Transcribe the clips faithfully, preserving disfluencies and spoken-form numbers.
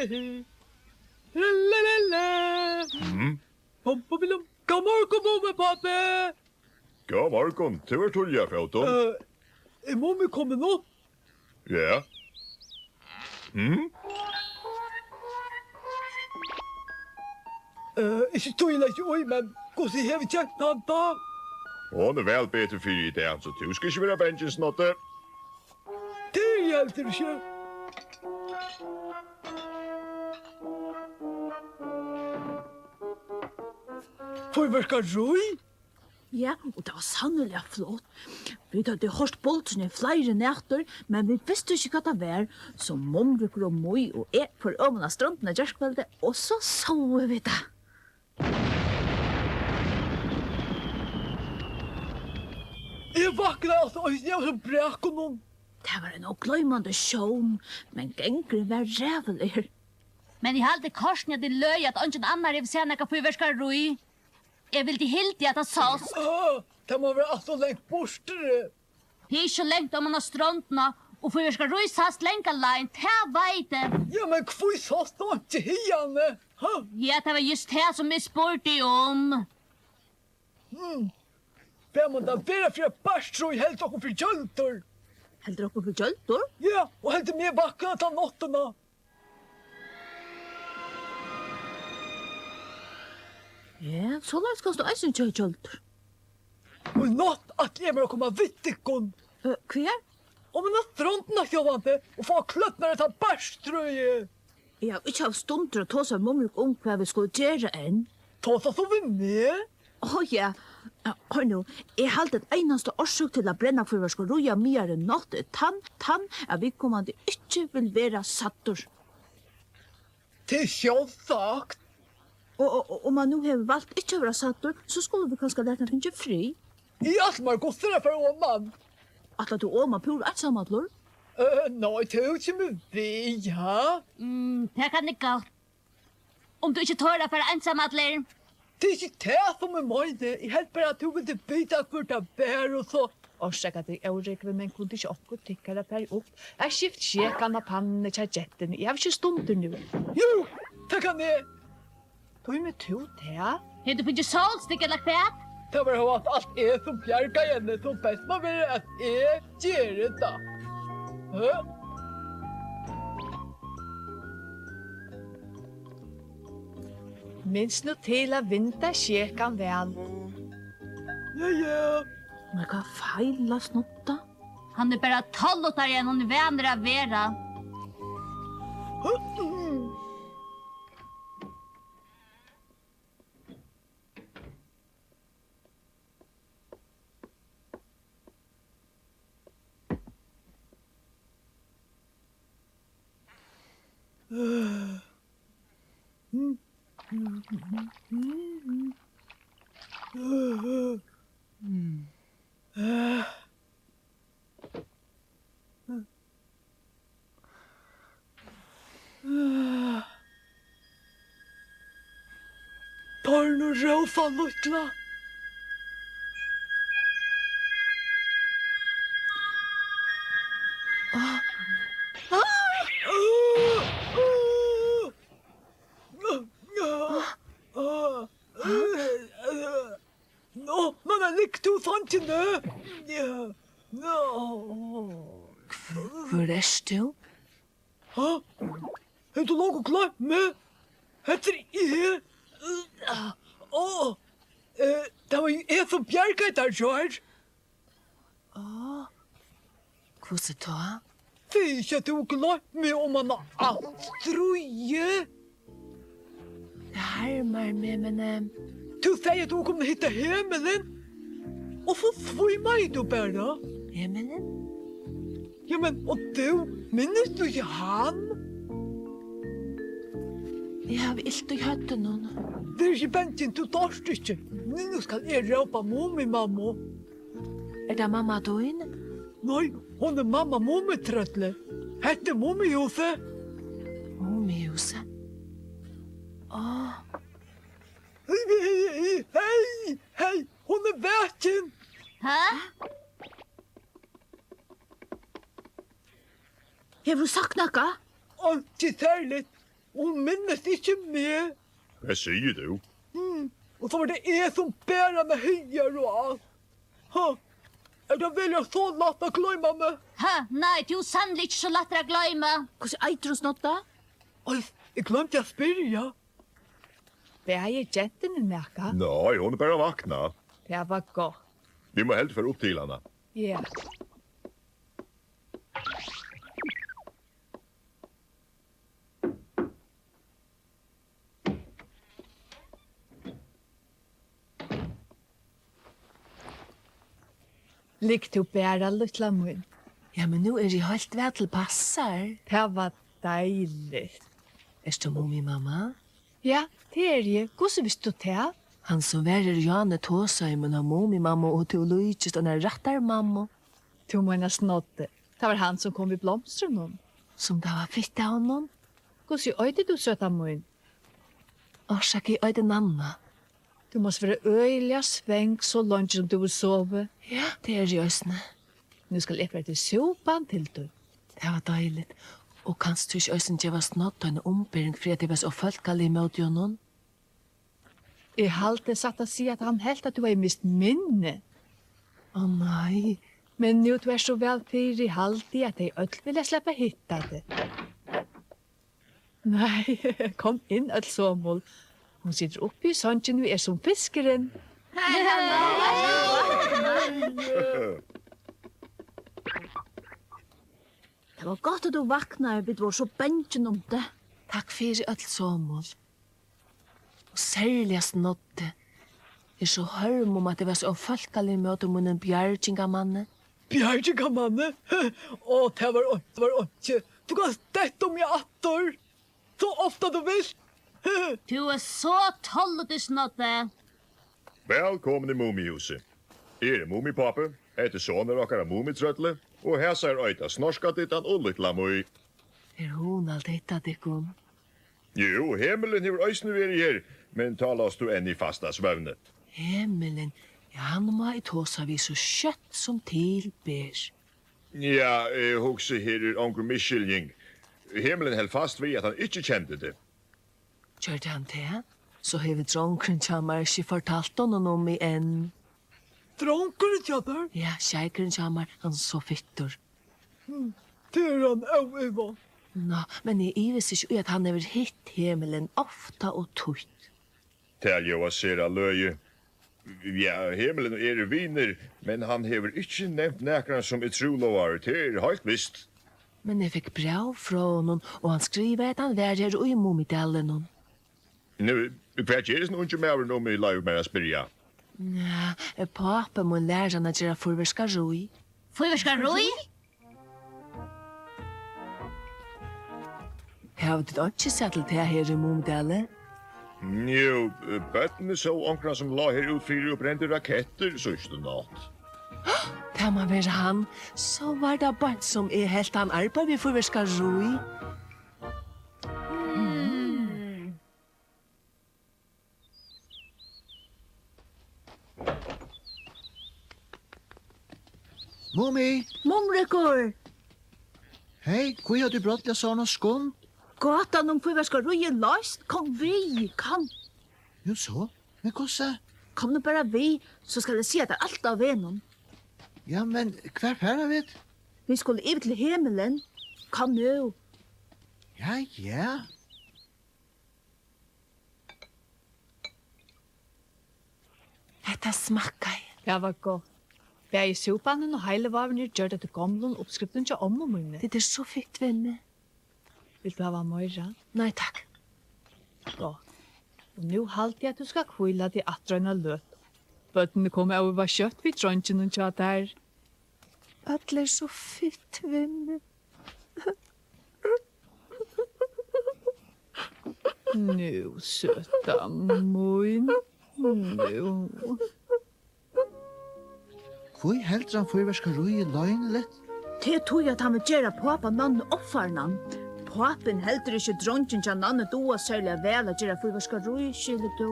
La, la, la. Mm? Pom, pom, pom. Góðan morgun, Mumipápi. Góðan morgun. Tú ert tíðliga á fótum. Eh, er Mumi komin upp? Ja. Mm? Eh, ikki tíðliga í, men hvussu hevur gentan tað? Hon er væl betur fyri í dag, so tú skalt ikki vera bangin, Snotti. Tað er heldur ikki. Fýrverkarí? Ja, og tað var sanniliga flott. Vit høvdu hoyrt buldurin í fleiri nætur, men vit vistu ikki, hvat tað var, so Mumrikur og Mý og eg fóru oman á strondina í gjárkvøldið, og so sóu vit tað. Eg vaknaði altso eisini av hesum brakunum. Tað var ein ógloymandi sjón, men gangurin var ræðuligur. Men eg haldi kortini, at tað er løgið, at eingin annar hevur sæð nakað fýrverkarí. Eg vildi hildið, at tað sást. Á, tað má vera alt ov langt burturi. Tað er ikki so langt oman á strondina, og fýrverkarí sæst langa leið, tað veit eg. Ja, men hví sást tú einki hiðani? Ha? Ja, tað var júst tað, sum eg spurdi um. Hm. Hvat man tað vera fyri eitt bastur, ið heldur okkum fyri gjøldur? Heldur okkum fyri gjøldur? Ja, og heldur meg vaknan ta náttina. Ja, soleiðis kanst tú eisini gera gjøldur. Og í nátt ætli eg mær at koma við tykkum. Eh, hvar? Oman á strondina sjálvandi og fáa kløpt mær hetta bastrøðið. Eg havi ikki havt stundir at tosa við Mumrik um, hvat vit skulu gera enn. Tosa so við meg. Ó ja, hør nú, eg haldi, at einasta orsøk til at brenna fýrverk og ríða miðar í nátt er tann, tann, at viðkomandi ikki vil vera sæddur. Tað er sjálvsagt. Og, og, og um hann nú hevur valt ikki at vera sæddur, so skulu vit kanska lata hann fingið frið. Eg ætli mær gott at fara oman. Ætlar tú oman púra einsamallur? Eh, nei, tú kemur við, ja? Mm, tað kann eg gott. Um tú ikki torir at fara einsamallur. Tað er ikki tað, sum eg meini. Eg helt bara, at tú vildi vita, hvør tað var, og so. Orsaka teg, Órygvi, men kundi ikki okkurt tykkara farið upp at skift sjekan á pannuni hjá gentuni? Eg havi ikki stundir nú. Jú, tað kann eg. Tímir tú tað? Hevur tú fingið sólstykki ella hvat? Tað var hóast alt eg, sum bjargaði henni, so best má vera, at eg geri tað. Hæ? Minst nú til at vinda sjekan væl. Ja, ja. Men hvat feilar Snodda? Hann er bara tollottari, enn hann er vanur at vera. Torn og Rósa lítla. Nå, nå, nå, ligg tú í songini. Nå. Hvør ert tú? Ha? Hevur tú longu gloymt meg? Hetta er eg. Á, eh, tað var jú eg, sum bjargaði tær, George. Á, hvussu tá? Sig ikki, at tú gloymt meg um hana Astriðu. Tað harmar meg, men, eh, tú segði, at tú kom at hitta Hemulin, og so svímaði tú bara. Hemulin? Ja, men, og tú, minnist tú ikki hann? Eg havi ilt í høvdinum. Ver ikki bangin, tú doyrt ikki. Nú skal eg rópa Mumimammu. Er tað mamma tín? Nei, hon er mamma Mumitrøllið. Hetta er Mumihúsið. Mumihúsið? Á. Hey, hey, hey, hon er vakin. Ha? Hevur tú sagt nakað? Einki serligt. Hon minnist ikki meg. Hvat sigur tú? Hmm. Og so var tað eg, sum bar hana higar og alt. Ha. Er tað veruliga so lætt at gloyma meg? Ha, nei, tú ert sanniliga ikki so lættur at gloyma. Hvussu eitur hon, Snodda? Oj, eg gloymdi at spyrja. Bagir gentuni nakað? Nei, hon er bara vaknað. Tað var gott. Vit mugu heldur fara upp til hana. Ja. Ligg tú bara, lítla mín. Ja, men nú eri eg heilt væl til passar. Tað var deiligt. Ert tú Mumimamma? Ja, tað eri eg. Hvussu visti tú tað? Hann, sum var her í áðni, tosaði um eina Mumimammu, og tú líkist einari rættari mammu. Tú meinar Snoddi? Tað var hann, sum kom við blomstrunum. Sum tað var fitt av honum. Hvussu eitur tú, søta mín? Orsaka, eg eiti Nanna. Tú mást vera øgiliga svong, so leingi sum tú hevur sovið. Ja, tað eri eg eisini. Nú skal eg fara til súpan til tín. Tað var deiligt. Og kanst tú ikki eisini geva Snodda eina umbering fyri at eg var so ófólkalig ímóti honum? Eg haldi satt at siga, at hann helt, at tú hevði mist minnið. Ó nei. Men nú tú ert so væl fyri, haldi eg, at tey øll vilja sleppa at hitta teg. Nei, kom inn, øll somul. Hon situr uppi í songini og er sum fiskurin. Tað var gott, at tú vaknaði, vit vóru so bangin um teg. Takk fyri, øll somul. Og serliga Snoddi. Eg eri so hørm um, at eg var so ófólkalig ímóti mínum bjargingarmanni. Bjargingarmanni? Ó, tað var einki, tað var einki. Tú kanst detta um meg aftur, so ofta tú vilt. Tú ert so tolvur, Snoddi. Vælkomin í Mumihúsið. Eg eri Mumipápi, hetta er sonur okkara Mumitrølli, og hasar eita Snorkadittan og Lítla Mý. Er hugnaligt at hitta tykkum. Jú, Hemulin hevur eisini verið her, men tá lást tú enn í fasta svøvni. Hemulin, ja, hann má eg tosa við so skjótt sum til ber. Ja, eg hugsi, her er onkur misskiljing. Hemulin helt fast við, at hann ikki kendi teg. Gjørdi hann tað? So hevur drongurin hjá mær ikki fortalt honum um meg enn. Drongurin hjá tær? Ja, sjeikurin hjá mær, hann er so fittur. Hm, tað er hann óivað. Ná, men eg ivist ikki í, at hann hevur hitt Hemulin ofta og títt. Tað ljóðar sera løgið. Ja, Hemulin og eg eru vinir, men hann hevur ikki nevnt nakran, sum er trúlovaður, tað er heilt vist. Men eg fekk bræv frá honum, og hann skrivaði, at hann var her í Mumidalinum. Nú, hvat ger hesin ungi maðurin, um eg loyvi mær at spyrja? Ja, pápi mín lærdi hann at gera fýrverkarí. Fýrverkarí? Hava tit einki sæð til tað her í Mumidali? Jú, børnini sóu onkran, sum lá her útfyri og brendi rakettir síðstu nátt. Tað má vera hann. So var tað beint, sum eg helt, hann arbeiðir við fýrverkarí. Mumi! Mumrikur! Hey, hví hevur tú brádliga sovorðna skund? Gátan um fýrverkaríið er loyst. Kom við, kom. Jú, so. Men hvussu? Kom nú bara við, so skal eg siga tær alt á vegnum. Ja, men hvar fara vit? Vit skulu yvir til Hemulin. Kom nú. Ja, ja. Hetta smakkaði. Tað var gott. Bæði súpanin og heilivágurin eru gjørd eftir gomlum uppskriftum hjá ommu míni. Tit eru so fitt við meg. Vilt tú hava meira? Nei, takk. Gott. Og nú haldi eg, at tú skal hvíla teg aftur eina løtu. Børnini koma óivað skjótt við dreinginum hjá tær. Øll eru so fitt við meg. Nú, søta mín. Nú. Hví heldur hann fýrverkaríið loyniligt? Tað er tí, at hann vil gera pápa Nannu ovfarnan. Pápin heldur ikki, dreingin hjá Nannu duga serliga væl at gera fýrverkarí, skilur tú.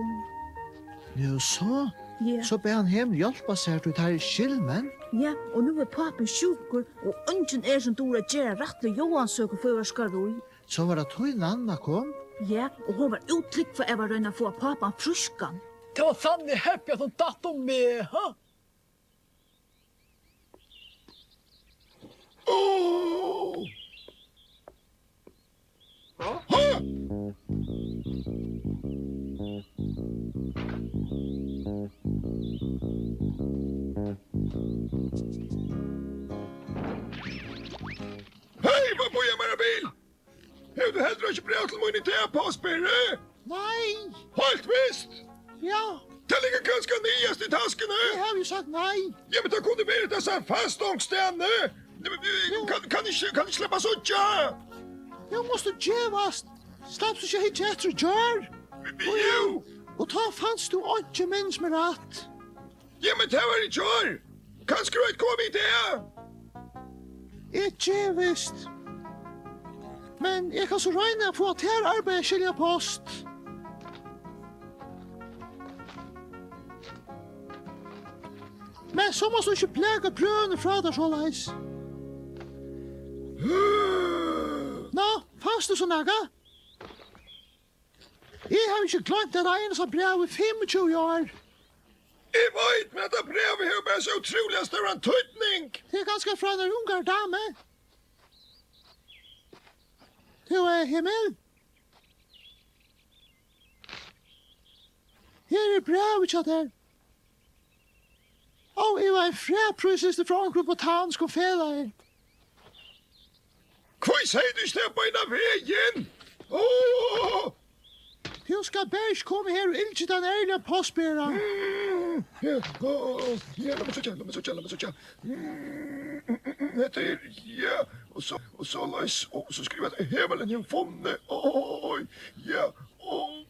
Nú so? Ja. So bað hann Hemul hjálpa sær, tí teir eru skyldmenn. Ja, og nú er pápin sjúkur, og eingin er, sum dugir at gera rættiliga jóansøku fýrverkarí. So var tað tí Nanna kom? Ja, og hon var útlúgvað av at royna at fáa pápan frískan. Tað var sanniliga heppið, at hon datt um meg, ha? Áh! Ha? Hey, hvat bíðar mær av bil? Hevur tú heldur ikki bræv til mín í dag, postberi? Nei. Heilt vist? Ja. Tað liggur kanska niðast í taskuni? Eg havi jú sagt nei. Ja, men tað kundi verið, tað sat fast onkustaðni. Nei, men, eh, kann, kann ikki, kann ikki sleppa at síggja? Nú mást tú gevast. Slapp tú ikki at hyggja eftir í gjár? Jú. Og tá fanst tú einki, minnist meg rætt. Ja, men tað var í gjár. Kanska er eitt komið í dag? Eg gevist. Men eg kann so royna at fáa tær arbeiði at skilja post. Men so mást tú ikki blaka brøvini frá tær soleiðis. Ná, fanst tú so nakað? Eg havi ikki gloymt eitt einasta bræv í fimmogtjúgu ár. Eg veit, men hetta brævið hevur bara so ótrúliga stóran týdning. Tað er kanska frá einari ungari damu. Tú, eh, Hemul? Her er brævið hjá tær. Ó, eg var ein fræg príslisti frá onkrum botaniskum felagi. Hví segði tú ikki tað beinan vegin? Ó! Tú skalt bara ikki koma her og illgita ein ærligan postbera. Mm, ja, ó, ó, ja, lat meg síggja, lat meg síggja, lat meg síggja. Mm, mm, mm, mm, hetta er, ja, og so, og soleiðis, og so skriva tey Hemulin hevur funnið, oj, ja, og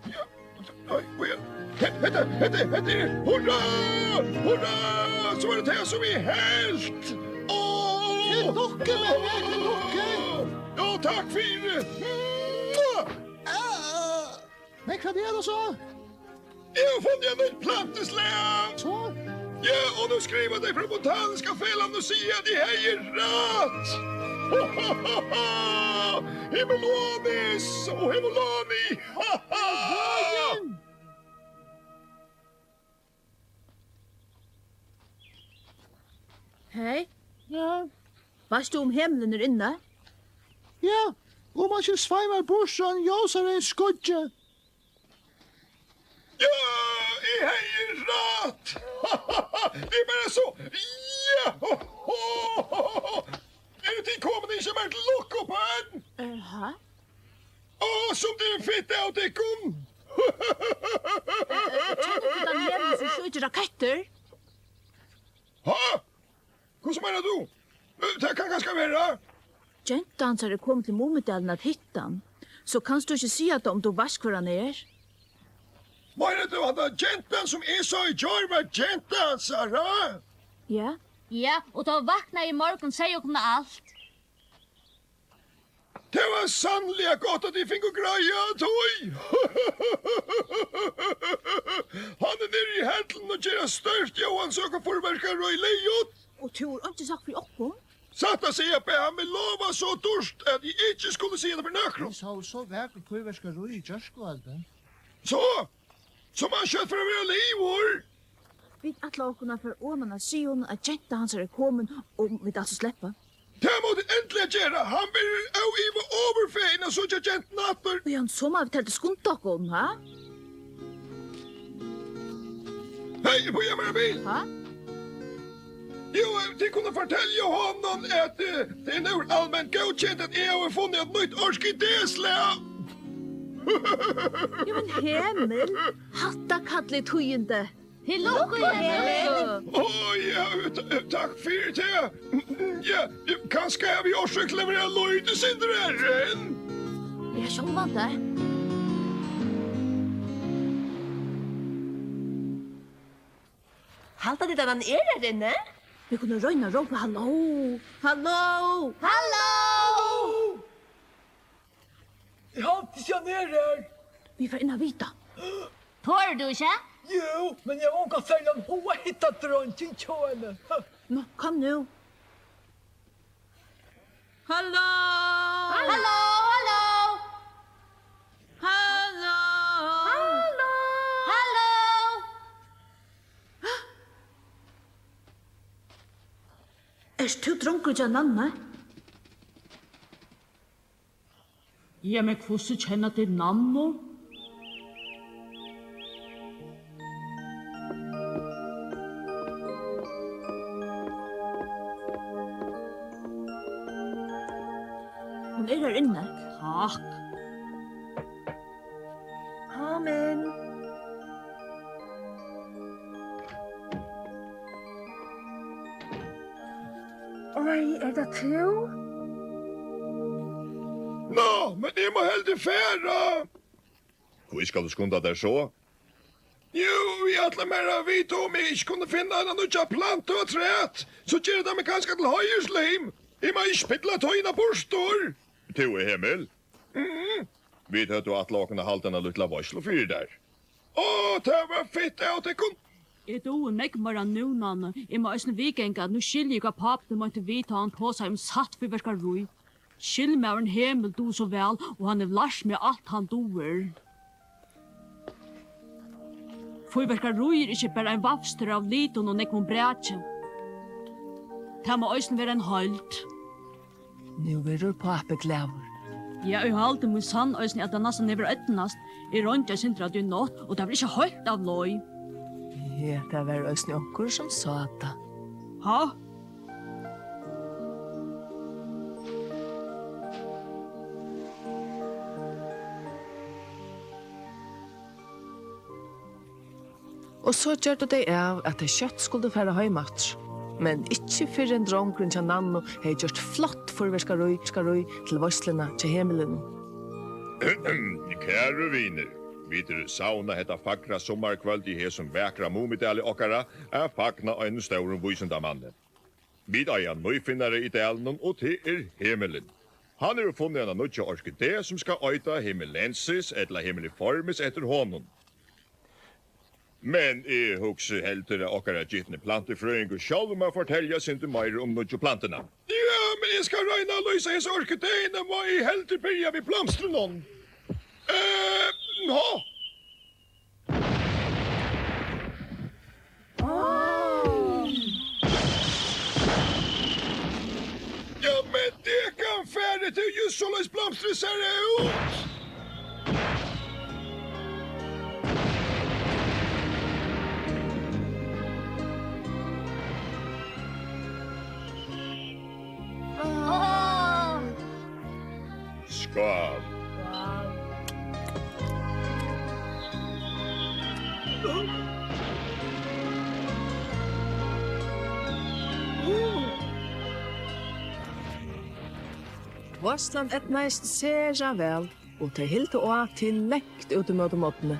Ja. Nei, bíða. He-, hetta, hetta, hetta er, hurra! Hurra! So er tað tað, sum eg helt! Áh! Til lukku, Benny, til lukku! Áh! Jú, takk fyri! Mua! Men hvat er tað so? Eg havi funnið eitt nýtt plantuslag! So? Ja, og nú skriva tey frá Botaniska Felagnum og siga, at eg hevði rætt! Hemulonis og Hemulani! Hey! Ja? Veitst tú, um Hemulin er inni? Ja, um hann ikki sveimar burtur, hann ljósar enn skýggið. Ja, eg hevði rætt! Tað er bara so, ja! Eru tit komin ynskja mær til lukku, børn? Eh, ha? Áh, sum tað er fitt av tykkum! Eh, eh, kennir tú tann Hemulin, sum skjýtur rakettir? Ha? Hvussu meinar tú? Eh, tað kann kanska vera. Gentan hansara er komin til Mumidalin at hitta hann. So kanst tú ikki siga tað, um tú veitst, hvør hann er. Meinar tú, at tann gentan, sum eg sá í gjár, var genta hansara? Ja. Ja, og tá hon vaknaði í morgun, segði hon okkum alt. Tað var sanniliga gott, at tit fingu greiða á tí. Hann er niðri í hellinum og ger eitt stórt Jóansøkufýrverkarí liðugt. Og tú hevur einki sagt fyri okkum? Satt at siga bað hann meg lova so dýrt, at eg ikki skuldi siga tað fyri nøkrum. Vit sóu so vakurt fýrverkarí í gjárkvøldið. So, sum hann skjótt fer at vera liðugur. Vit ætla okkum at fara oman at siga honum, at genta hansara er komin, um vit altso sleppa. Tað mugu tit endiliga gera. Hann verður óivað ovurfegin at síggja gentuna aftur. Ja, so mugu vit heldur skunda okkum, ha? Hey, bíða mær eitt bil. Ha? Jú, eh, tit kunnu fortelja honum, at, eh, tað er nú alment góðkent, at eg havi funnið eitt nýtt orkideslag. Jú, men Hemul, hatta kalli eg tíðindi. Til lukku, Hemul. Ó, ja, ta-, takk fyri tað. Ja, kanska havi eg orsøk til at vera lítið sindur errin. Ja, sjálvandi. Halda tit, at hann er her inni? Vit kunnu royna at rópa: Halló! Halló! Halló! Eg haldi ikki, hann er her. Vit fara inn at vita. Torir tú ikki? Jú, men eg havi ongan serligan hug at hitta drongin hjá henni. Nú, kom nú. Halló! Halló, halló! Halló! Halló! Halló! Ert tú drongur hjá Nannu? Ja, men hvussu kenna tit Nannu? Hon er her inni. Takk. Kom inn. Oj, er tað tú? Ná, men eg má heldur fara. Hví skalt tú skunda tær so? Jú, eg ætli mær at vita, um eg ikki kundi finna eina nýggja plantu afturat, so ger tað meg kanska til heiðurslim. Eg má ikki spilla tíðina burtur. Tú, Hemul? Mhm. Vit høvdu ætlað okkum at halda eina lítla veitslu fyri tær. Ó, tað var fitt av tykkum. Eg dugi nógv meira nú, Nanna. Eg má eisini viðganga, at nú skilji eg, hvat pápi tín meinti við, tá hann tosaði um satt fýrverkarí. Skyldmaðurin Hemul dugir so væl, og hann hevur lært meg alt, hann dugir. Fýrverkarí er ikki bara ein vavstur av litum og nógvum braki. Tað má eisini vera ein heild. Nú verður pápi glaður. Ja, eg haldi, mín sann, eisini, at tað næstan hevur eydnast. Eg royndi eitt sindur av tí í nátt, og tað var ikki heilt av leið. Ja, tað var eisini onkur, sum sá tað. Ha? Og so gjørdu tey av, at tey skjótt skuldu fara heim aftur. Men ikki fyrr enn drongurin hjá Nannu hevði gjørt flott fýrverkarí, skarí til veitsluna hjá Hemilinum. Kæru vinir, vit eru savnað hetta fagra summarkvøld í hesum vakra Mumidali okkara at fagna einum stórum vísindamanni. Vit eiga ein nýfinnara í dalinum, og tað er Hemulin. Hann hevur funnið eina nýggja orkideu, sum skal eita Hemulensis ella Hemuliformis eftir honum. Men eg hugsi heldur, at okkara gitni plantufrøðingur sjálvur má fortelja eitt sindur meira um nýggju plantuna. Ja, men eg skal royna at lýsa hesa orkideuna, má eg heldur byrja við blomstrunum. Eh, ha? Ja, men tað kann fara, tað er júst soleiðis blomstrið sær út. Áh. Skál. Skál. Veitslan eydnaðist sera væl, og tey hildu á til langt út ímóti morgni.